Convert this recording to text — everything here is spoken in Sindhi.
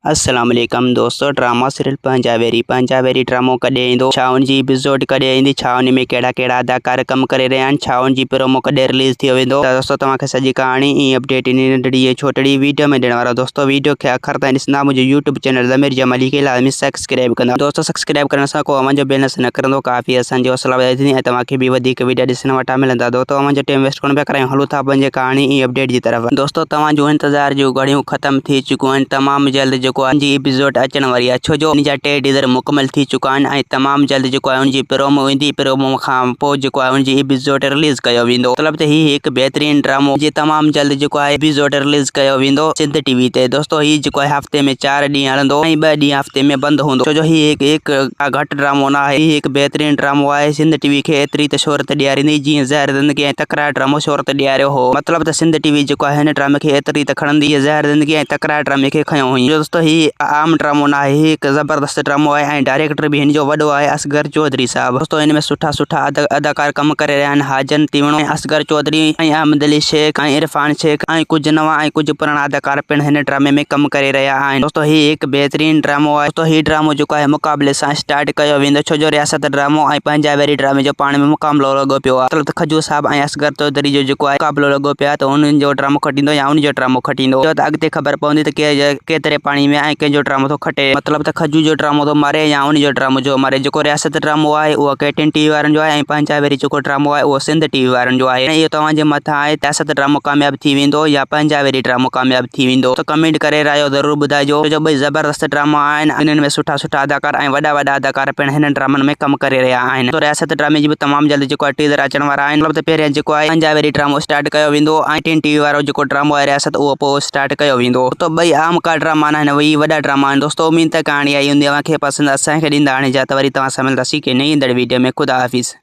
السلام عليڪم دوستو ڊراما سيريل پنهنجا ويري پنهنجا ويري ڊرامو ڪڏهن ايندو ڇا ان جي ايپيسوڊ ڪڏهن ايندي ڇا ان ۾ ڪهڙا ڪهڙا اداڪار ڪم ڪري رهيا آهن ڇا ان جي پرومو ڪڏهن رليز ٿيو ويندو ته دوستو توهان کي سڄي ڪهاڻي ۽ اپڊيٽ ان ننڍڙي ۽ ڇوٽڙي ويڊيو ۾ ڏيڻ وارو دوستو ويڊيو کي آخر تائين ڏسندا منهنجو يوٽيوب چينل ضمير جمالي کي لازمي سبسڪرائب ڪندا دوستو سبسڪرائب ڪرڻ سان ڪو اوهان جو بيلنس نه ڪرندو ڪافي اسان جي حوصلا وڌائي ٿيندي ۽ توهان کي به وڌيڪ ويڊيا ڏسڻ وٽان ملندا دوستو اوهان جو ٽيم ويسٽ ڪونه پيا ڪرايون هلون ٿا پنهنجي ڪهاڻي ۽ اپڊيٽ جي طرف. دوستو توهان جون انتظار جون گهڙيون ختم ٿي چڪيون آهن تمام جلد جيڪو آهي ان جي ايپيسوڊ اچڻ واري آهي ڇو جو ان جا ٽي ٽيزر مڪمل ٿي چڪا آهن ۽ تمام جلد جيڪو آهي ان جي پرومو ايندي پرومو کان پوء جيڪو آهي ان جي ايپيسوڊ رليز ڪيو ويندو مطلب ته هي هڪ بهترين ڊرامو جي تمام جلد جيڪو آهي ايپيسوڊ رليز ڪيو ويندو سنڌ ٽي وي تي دوستو هي جيڪو آهي هفتي ۾ چار ڏينهن هلندو ۽ ٻه ڏينهن هفتي ۾ بند هوندو ڇو جو هي هڪ هڪ گهٽ ڊرامو نه آهي هي هڪ بهترين ڊرامو آهي سنڌ ٽي وي کي ايتري ته شهرت ڏياريندي جيئن زهر زندگي ۽ تڪرار ڊرامو شهرت ڏياريو هو. مطلب ته سنڌ ٽي وي جيڪو آهي هن ڊرامي کي ايتري ته کڻندي جيئن زهر زندگي ۽ تڪرار ڊرامي کي کنيو هئين. دوستو هي عام ڊرامو نه آهي هي هڪ زبردست ڊرامو آهي ۽ ڊائريڪٽر به هن جو وڏو آهي اصغر چوڌري صاحب. دوستو هن ۾ سٺا سٺا اداڪار ڪم ڪري رهيا آهن حاجن تيوڻو ۽ اصغر چوڌري ۽ احمد علي شيخ ۽ عرفان شيخ ۽ ڪجهه نوان ۽ ڪجهه پراڻا اداڪار پڻ هن ڊرامي ۾ ڪم ڪري رهيا آهن. دوستو هي هڪ بهترين ڊرامو آهي. دوستو هي ڊرامو جيڪو آهي مقابلي سان اسٽارٽ ڪيو ويندو ڇو جو رياست ڊرامو ۽ پنهنجا ويري ڊرامي جو پاڻ ۾ مقابلو لڳو پيو آهي مطلب ته کجو صاحب ۽ اصغر چوڌري جو جيڪو آهي مقابلو لڳو پيو آهي ته انهن جو ڊرامو کٽيندو يا ان جو ڊرامو کٽيندو ڇو ته اڳتي خبر پوندي ته ڪير ڪيتري پاڻي ۾ ۽ ڪنهن جو ڊرامو ٿو کٽي مطلب ته کجو جو ڊرامو ٿو ماري يا ان جو ڊرامو جو ماري جيڪو رياست ڊرامو آهي اهو ڪي ٽين ٽي وي وارن جو آهي ۽ پنهنجا ويري جيڪو ڊرامو آهي اهو سنڌ ٽي وي وارن جو آهي ۽ اهو توهان جي مٿان آهي ته رياست ڊرامو ڪامياب ٿي ويندو يا پنهنجا ويري ڊرامو ڪامياب ٿي ويندو ته ڪمينٽ ڪري رايو ضرور ٻڌائجو ڇو جو ٻئي زبردست ڊراما آهن انهن ۾ سٺا سٺا اداڪار ۽ وڏا وڏا اداڪار پڻ هنن ڊرامن ۾ ڪم ڪري رهيا آهن. رياست ڊرامي جي به تمام جلد جيڪو آهي ٽيزر اچڻ وارا آهن مطلب ته پهريان جيڪو آهي پنهنجا ويري ڊرامو اسٽارٽ ڪيو ويندو ۽ ٽين ٽي وي وارو جيڪو ڊرامو آهي رياست اهو پوء اسٽارٽ ڪيو ويندو دوستو ٻئي عام ڪا ڊراما ناهن اهي وڏا ڊراما آهن دوستو اميد ته ڪهاڻي آئي هوندي اوهان کي پسند اسان کي ڏيندا هاڻي اجازت وري توهان سان ملنداسين ڪنهن نئين ايندڙ ويڊيو ۾ خدا حافظ.